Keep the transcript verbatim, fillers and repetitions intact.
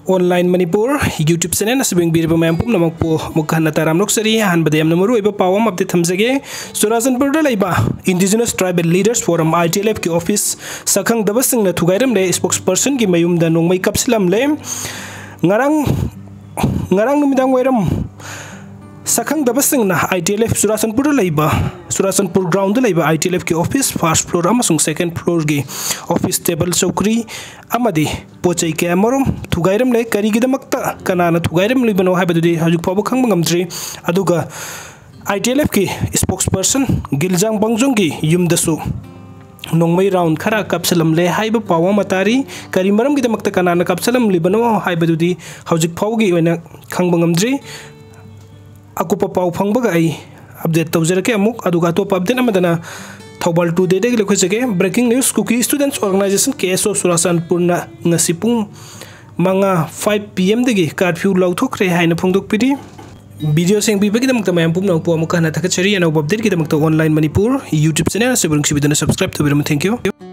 Online Manipur YouTube channel ꯑꯁꯤꯕꯨ ꯌꯦꯡꯕꯤꯔꯤꯕ ꯃꯌꯥꯝ ꯄꯨꯝꯅꯃꯛꯄꯨ ꯑꯃꯨꯛ ꯍꯟꯅ ꯇꯔꯥꯝꯅ ꯑꯣꯛꯆꯔꯤ꯫ ꯑꯍꯥꯟꯕꯗ ꯌꯥꯝꯅ ꯃꯔꯨꯑꯣꯏꯕ ꯄꯥꯎ ꯑꯃ update ꯊꯝꯖꯒꯦ꯫ ꯆꯨꯔꯥꯆꯥꯟꯄꯨꯔꯗ ꯂꯩꯕ Indigenous Tribal Leaders Forum, ITLF ꯀꯤ office ꯁꯛꯈꯪꯗꯕꯁꯤꯡꯅ ꯊꯨꯒꯥꯏꯔꯝꯂꯦ, spokesperson ꯒꯤ ꯃꯌꯨꯝꯗ ꯅꯣꯡꯃꯩ ꯀꯥꯞꯁꯤꯜꯂꯝꯂꯦ꯫ ꯉꯔꯥꯡ, ꯉꯔꯥꯡ ꯅꯨꯃꯤꯗꯥꯡ ꯋꯥꯏꯔꯝ ꯁꯛꯈꯪꯗꯕꯁꯤꯡꯅ ITLF ꯆꯨꯔꯥꯆꯥꯟꯄꯨꯔꯗ ꯂꯩꯕ, ꯆꯨꯔꯥꯆꯥꯟꯄꯨꯔ ground ꯗ ꯂꯩꯕ ITLF ꯀꯤ office first floor ꯑꯃꯁꯨꯡ second floor ꯒꯤ office table, ꯆꯧꯀ꯭ꯔꯤ ꯑꯃꯗꯤ ꯄꯣꯠ ꯆꯩ ꯀꯌꯥ ꯑꯃꯔꯣꯝ ꯊꯨꯒꯥꯏꯔꯝꯂꯦ꯫ ꯀꯔꯤꯒꯤꯗꯃꯛꯇ, ꯀꯅꯥꯅ ꯊꯨꯒꯥꯏꯔꯝꯂꯤꯕꯅꯣ ꯍꯥꯏꯕꯗꯨꯗꯤ ꯍꯧꯖꯤꯛ ꯐꯥꯎꯕ ꯈꯪꯕ ꯉꯝꯗ꯭ꯔꯤ꯫ ꯑꯗꯨꯒ ITLF ꯀꯤ spokesperson ꯒꯤꯜꯖꯥꯡ ꯕꯥꯡꯖꯣꯡꯒꯤ ꯌꯨꯝꯗꯁꯨ ꯅꯣꯡꯃꯩ round ꯈꯔ ꯀꯥꯞꯁꯤꯜꯂꯝꯂꯦ ꯍꯥꯏꯕ ꯄꯥꯎ ꯑꯃ ꯇꯥꯔꯤ꯫ ꯀꯔꯤ ꯃꯔꯝꯒꯤꯗꯃꯛꯇ, ꯀꯅꯥꯅ ꯀꯥꯞꯁꯤꯜꯂꯝꯂꯤꯕꯅꯣ ꯍꯥꯏꯕꯗꯨꯗꯤ ꯍꯧꯖꯤꯛ ꯐꯥꯎꯒꯤ ꯑꯣꯏꯅ ꯈꯪꯕ ꯉꯝꯗ꯭ꯔꯤ꯫ ꯑꯀꯨꯞꯄ ꯄꯥꯎ ꯐꯪꯕꯒ ꯑꯩ update ꯇꯧꯖꯔꯛꯀꯦ ꯑꯃꯨꯛ꯫ ꯑꯗꯨꯒ ꯑꯇꯣꯞꯄ update ꯑꯃꯗꯅ ꯊꯧꯕꯥꯜ Today ꯗꯒꯤ ꯂꯧꯈꯠꯆꯒꯦ꯫ Breaking news: Kuki Students Organisation, KSO, ꯆꯨꯔꯥꯆꯥꯟꯄꯨꯔꯅ ꯉꯁꯤ ꯄꯨꯡ ꯃꯉꯥ, five PM ꯗꯒꯤ curfew ꯂꯥꯎꯊꯣꯛꯈ꯭ꯔꯦ ꯍꯥꯏꯅ ꯐꯣꯡꯗꯣꯛꯄꯤꯔꯤ꯫ Video ꯌꯦꯡꯕꯤꯕꯒꯤꯗꯃꯛꯇ ꯃꯌꯥꯝ ꯄꯨꯝꯅꯃꯛꯄꯨ ꯑꯃꯨꯛ ꯍꯟꯅ ꯊꯥꯒꯠꯆꯔꯤ꯫ ꯑꯅꯧꯕ update ꯀꯤꯗꯃꯛꯇ Online Manipur YouTube channel ꯑꯁꯤꯕꯨ ꯅꯨꯡꯁꯤꯕꯤꯗꯨꯅ subscribe ꯇꯧꯕꯤꯔꯝꯃꯨ꯫ Thank you꯫